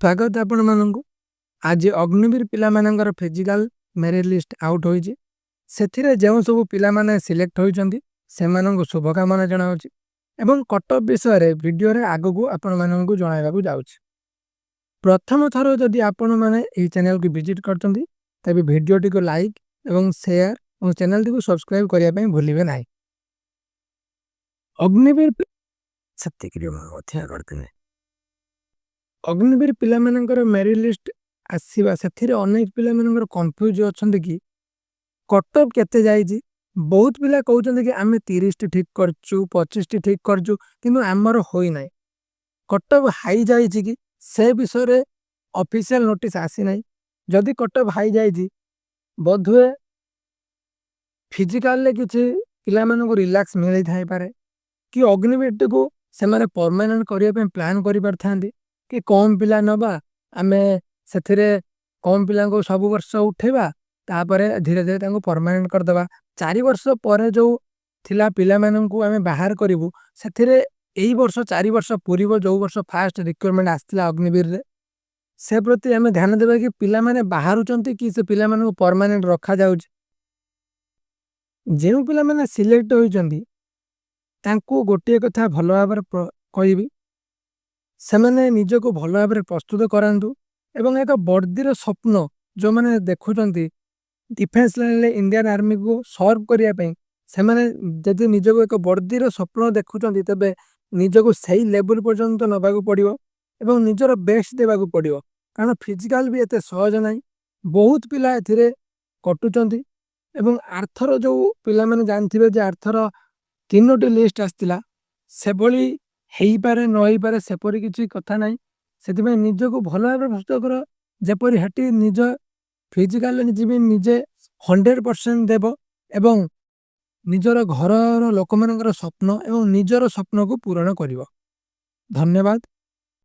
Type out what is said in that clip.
ସ୍ୱାଗତ ଆପଣମାନଙ୍କୁ। ଆଜି ଅଗ୍ନିବୀର ପିଲାମାନଙ୍କର ଫିଜିକାଲ ମେରିଟ୍ ଲିଷ୍ଟ ଆଉଟ୍ ହୋଇଛି। ସେଥିରେ ଯେଉଁ ସବୁ ପିଲାମାନେ ସିଲେକ୍ଟ ହୋଇଛନ୍ତି, ସେମାନଙ୍କୁ ଶୁଭକାମନା ଜଣାଉଛି ଏବଂ କଟଅଫ୍ ବିଷୟରେ ଭିଡ଼ିଓରେ ଆଗକୁ ଆପଣମାନଙ୍କୁ ଜଣାଇବାକୁ ଯାଉଛି। ପ୍ରଥମ ଥର ଯଦି ଆପଣମାନେ ଏହି ଚ୍ୟାନେଲକୁ ଭିଜିଟ୍ କରିଛନ୍ତି, ତେବେ ଭିଡ଼ିଓଟିକୁ ଲାଇକ୍ ଏବଂ ସେୟାର ଏବଂ ଚ୍ୟାନେଲଟିକୁ ସବସ୍କ୍ରାଇବ୍ କରିବା ପାଇଁ ଭୁଲିବେ ନାହିଁ। ଅଗ୍ନିବୀର ସେତିକିରେ ମୁଁ ମଧ୍ୟ କରିଦେବି। ଅଗ୍ନିବୀର ପିଲାମାନଙ୍କର ମେରିଟ୍ ଲିଷ୍ଟ ଆସିବା, ସେଥିରେ ଅନେକ ପିଲାମାନଙ୍କର କନଫ୍ୟୁଜ୍ ଅଛନ୍ତି କି କଟଅଫ୍ କେତେ ଯାଇଛି। ବହୁତ ପିଲା କହୁଛନ୍ତି କି ଆମେ 30ଟି ଠିକ୍ କରିଛୁ, 25ଟି ଠିକ୍ କରିଛୁ, କିନ୍ତୁ ଆମର ହୋଇନାହିଁ। କଟଅଫ୍ ହାଇ ଯାଇଛି କି, ସେ ବିଷୟରେ ଅଫିସିଆଲ ନୋଟିସ୍ ଆସିନାହିଁ। ଯଦି କଟଅଫ୍ ହାଇ ଯାଇଛି, ବୋଧହୁଏ ଫିଜିକାଲରେ କିଛି ପିଲାମାନଙ୍କୁ ରିଲାକ୍ସ ମିଳିଥାଇପାରେ କି ଅଗ୍ନିବୀରଟିକୁ ସେମାନେ ପରମାନେଣ୍ଟ କରିବା ପାଇଁ ପ୍ଲାନ୍ କରିପାରିଥାନ୍ତି କି କମ୍ ପିଲା ନେବା, ଆମେ ସେଥିରେ କମ୍ ପିଲାଙ୍କୁ ସବୁ ବର୍ଷ ଉଠେଇବା, ତାପରେ ଧୀରେ ଧୀରେ ତାଙ୍କୁ ପରମାନେଣ୍ଟ କରିଦେବା। 4 ବର୍ଷ ପରେ ଯେଉଁ ଥିଲା ପିଲାମାନଙ୍କୁ ଆମେ ବାହାର କରିବୁ, ସେଥିରେ ଏଇ ବର୍ଷ 4 ବର୍ଷ ପୂରିବ, ଯେଉଁ ବର୍ଷ ଫାଷ୍ଟ ରିକ୍ରୁଟମେଣ୍ଟ ଆସିଥିଲା ଅଗ୍ନିବୀରରେ। ସେ ପ୍ରତି ଆମେ ଧ୍ୟାନ ଦେବା କି ପିଲାମାନେ ବାହାରୁଛନ୍ତି କି ସେ ପିଲାମାନଙ୍କୁ ପରମାନେଣ୍ଟ ରଖାଯାଉଛି। ଯେଉଁ ପିଲାମାନେ ସିଲେକ୍ଟ ହୋଇଛନ୍ତି, ତାଙ୍କୁ ଗୋଟିଏ କଥା ଭଲ ଭାବରେ କହିବି, ସେମାନେ ନିଜକୁ ଭଲ ଭାବରେ ପ୍ରସ୍ତୁତ କରାନ୍ତୁ ଏବଂ ଏକ ବର୍ଦ୍ଦିର ସ୍ୱପ୍ନ ଯେଉଁମାନେ ଦେଖୁଛନ୍ତି ଡିଫେନ୍ସ ଲାଇନରେ ଇଣ୍ଡିଆନ୍ ଆର୍ମିକୁ ସର୍ଭ କରିବା ପାଇଁ, ସେମାନେ ଯଦି ନିଜକୁ ଏକ ବର୍ଦ୍ଦିର ସ୍ୱପ୍ନ ଦେଖୁଛନ୍ତି, ତେବେ ନିଜକୁ ସେଇ ଲେବୁଲ ପର୍ଯ୍ୟନ୍ତ ନେବାକୁ ପଡ଼ିବ ଏବଂ ନିଜର ବେଷ୍ଟ ଦେବାକୁ ପଡ଼ିବ। କାରଣ ଫିଜିକାଲ ବି ଏତେ ସହଜ ନାହିଁ। ବହୁତ ପିଲା ଏଥିରେ କଟୁଛନ୍ତି ଏବଂ ଆରଥର ଯେଉଁ ପିଲାମାନେ ଜାଣିଥିବେ ଯେ ଆରଥର ତିନୋଟି ଲିଷ୍ଟ ଆସିଥିଲା, ସେଭଳି ହେଇପାରେ ନ ହେଇପାରେ, ସେପରି କିଛି କଥା ନାହିଁ। ସେଥିପାଇଁ ନିଜକୁ ଭଲ ଭାବରେ ପ୍ରସ୍ତୁତ କର, ଯେପରି ହେଠି ନିଜ ଫିଜିକାଲରେ ଯିବି ନିଜେ 100% ଦେବ ଏବଂ ନିଜର ଘରର ଲୋକମାନଙ୍କର ସ୍ୱପ୍ନ ଏବଂ ନିଜର ସ୍ୱପ୍ନକୁ ପୂରଣ କରିବ। ଧନ୍ୟବାଦ।